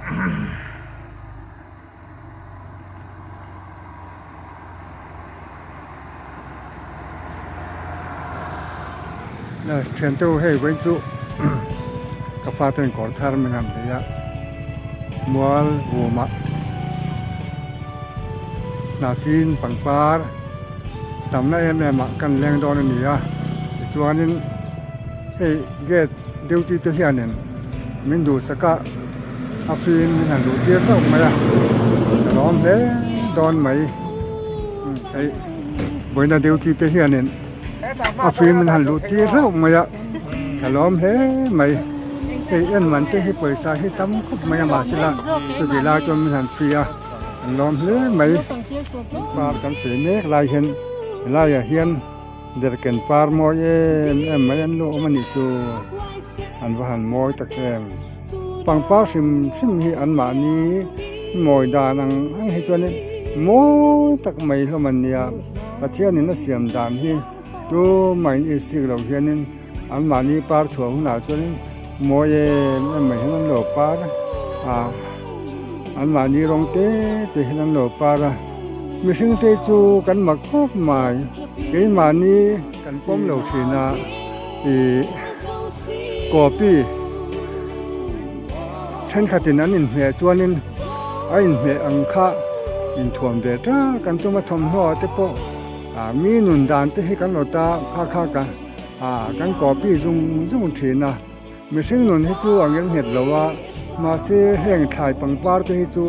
Thian te u hei vawiin chu ka fa ten kawr thar min han lei a mual vumah hnahsin pangpar tamna em em ah kan leng dawn a ni a tichuanin hei gate duty te hianin min duhsak a a fim min han luh tir tawp mai a ka lawm hle dawn mai hei vawiina duty te hianin a fim min han luh tir hlauh mai a ka lawm hle mai hei en man te hi pawisa hi tam khawp mai a mahsela chuti lai chuan min han free a an lawm hle mai par kan sawi mek lai hian helaiah hian derhken par mawi em em mai an lo awm a nih chu an va han mawi tak em pangpar hrim hrim hi an mahni mawi dan ang ang hi chuanin mawi tak mai hlawm an nia Pathianin a siam dan hi tumah in isik lo hianin an mahni par chhuah hunah chuanin mawi em em mai hian an lo par a an mahni rawng te te hian an lo par a mihring te chu kan mak khawp mai keimahni kan pawm lo thin a ih copy thenkhatin an inhmeh chuanin a inhmeh ang kha inthuam ve tang kan tum a thawmhnaw te pawh ah mi nun dan te hi kan rawt a kha kha ka ah kan copy zung zung thin a mihring nun hi chu a ngel nghet lo a mahse heng thlai pangpar te hi chu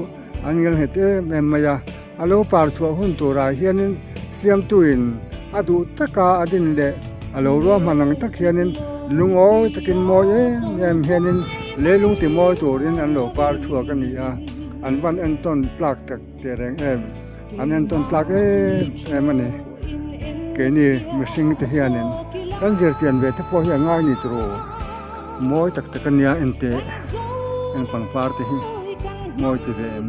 an ngel nghet em em mai a a lo par chhuah hun turah hianin siamtuin a duh taka a din leh a lo ruahman ang tak hianin lungawi takin mawi em em hianin leilung ti mawi turin an lo par chhuak a ni a an van entawn tlak tak teh reng em an entawn tlak em em a ni keini mihring te hianin kan zir chian ve te pawh hi a ngai ni turu mawi tak tak a nia enteh heng pangpar te hi mawi ti ve em.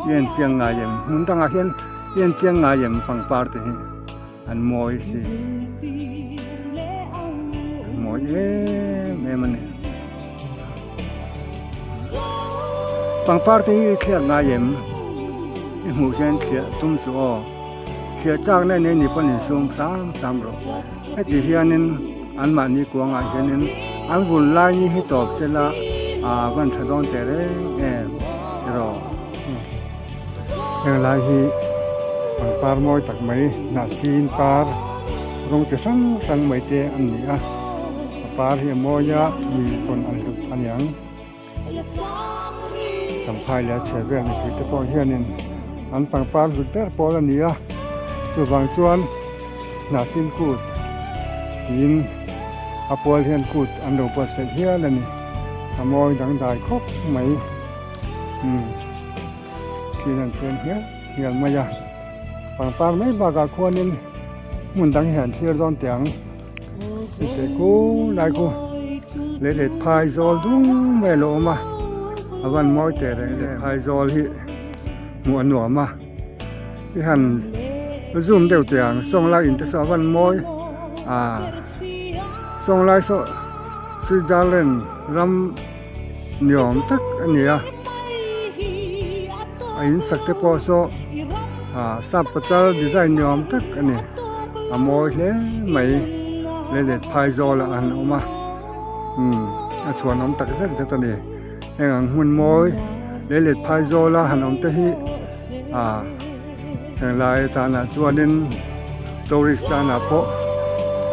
Ien chiang ngai em hmun dangah hian ien chiang ngai em pangpar te hi an mawi si an mawi em em a ni pangpar te hi thliak ngai em i hmuh hian thliah tum suh aw thliah chak na nei ni pawn insum hram hram rawh heti hianin. Anmahni kuangah hianin an vun lai ni hi tawp sela aa van tha dawn teh reng em tiraw. Heng lai hi pangpar mawi tak mai hnahsin par rawng chi hrang hrang mai te an ni a, a par hi a mawi a mi pawn an hlut a niang. Champhai leh a chhe vel mipui te pawh hianin an pangpar hlut ber pawl a ni a, chuvang chuan hnahsin kut tiin a pual hian kut an lo buatsaih hial a ni, a mawi dangdai khawp mai umm thil an chhen hial hial mai a, pangpar mai bakah khuanin hmun dang hi an thlir dawn teh ang. Heti ku lai khu lei let phai zawl dung mai a lo awm a a van mawi teh reng leh phai zawl hi hmuh a nuam a i han zoom deuh teh ang sawng lai in te saw a van mawi ah sawng lai saw Switzerland ram ni awm tak a ni a a in sak te pawh saw ah sap pachal design ni awm tak a ni a mawi hle mai lei let phai zawl ah an awm a umm a chhuan awm tak zet zet a ni heng ang hmun mawi lei let phai zawl a han awm te hi ah heng lai tanah chuanin tourist tanah pawh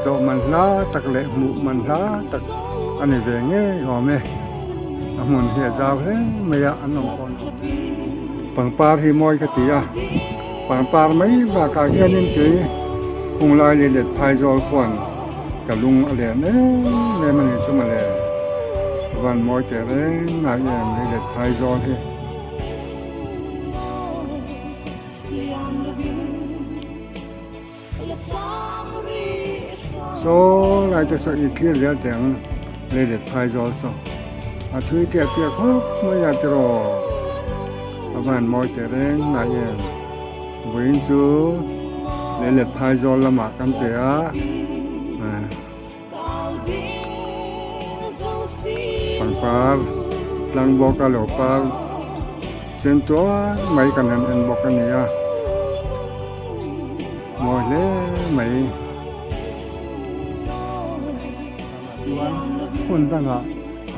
tlawh man hla tak leh hmuh man hla tak a ni ve ngei awm e a hmun hi a zau hle mai a an awm pawh pangpar hi mawi ka ti a pangpar mai bakah hianin tui hung lai leh let phai zawl khuan ka lung a lian em em a ni chu mawle van mawi teh reng ngai em lei let phai zawl hi. Saw lai te saw i thlir zel teh ang lei let phai zawl saw a thui tiak tiak khawp mai a tiraw a van mawi teh reng ngai em vawiin chu lei let phai zawl lamah kan che a. Pangpar tlang bawk a lo par sen tuar mai kan han en bawk a ni a mawi hle mai. Chuan hmun dangah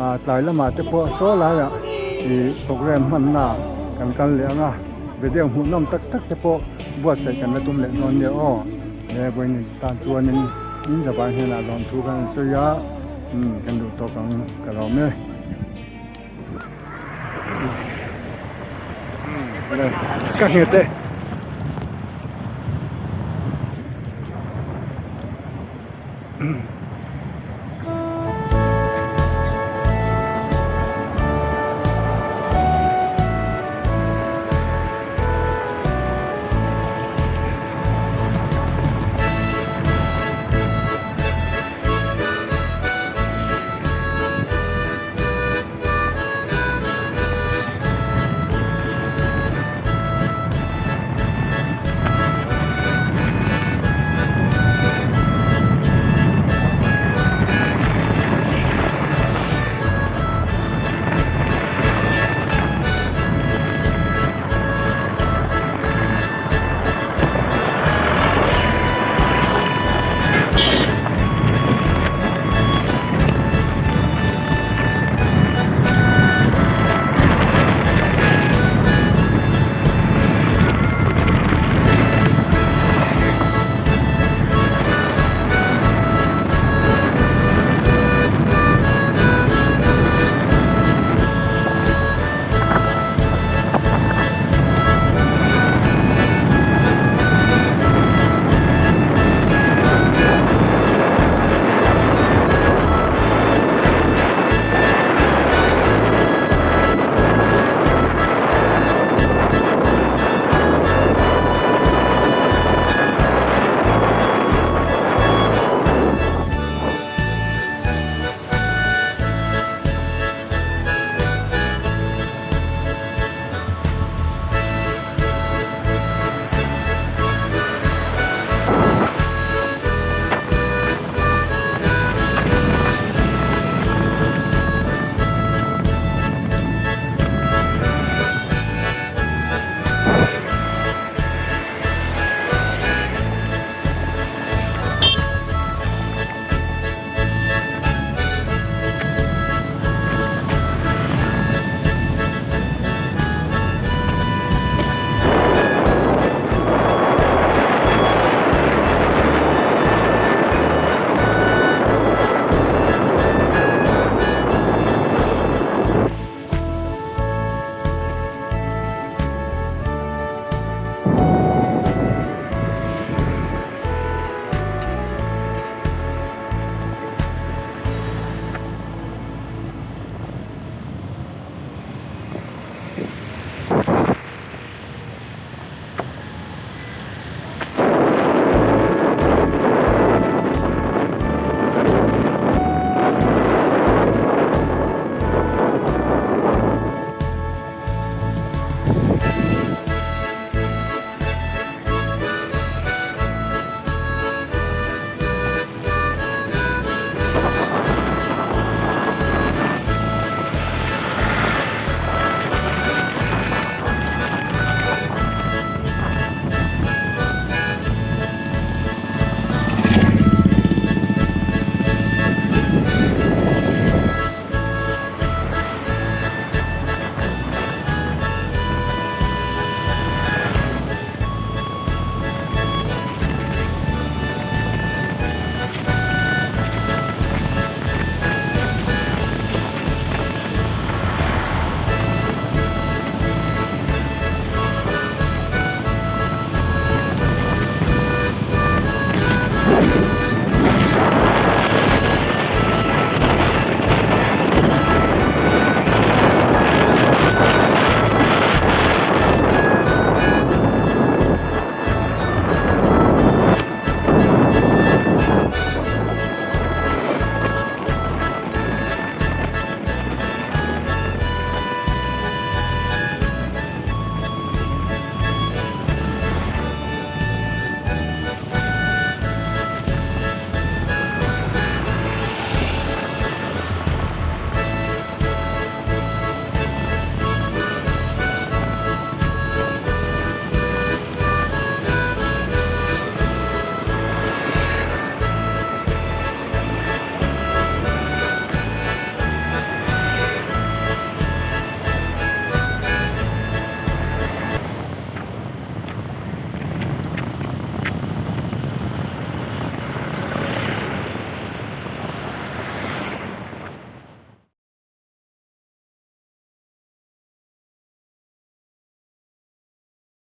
ah tlai lamah te pawh saw laiah ih program hmanna kan kal leh ang a video hmuhnawm tak tak te pawh buatsaih kan la tum leh dawn nia aw he vawiin tan chuanin in zavai hnenah lawmthu kan rawn sawi a umm kan duh tawk ang ka lawm e. Ka nghet e.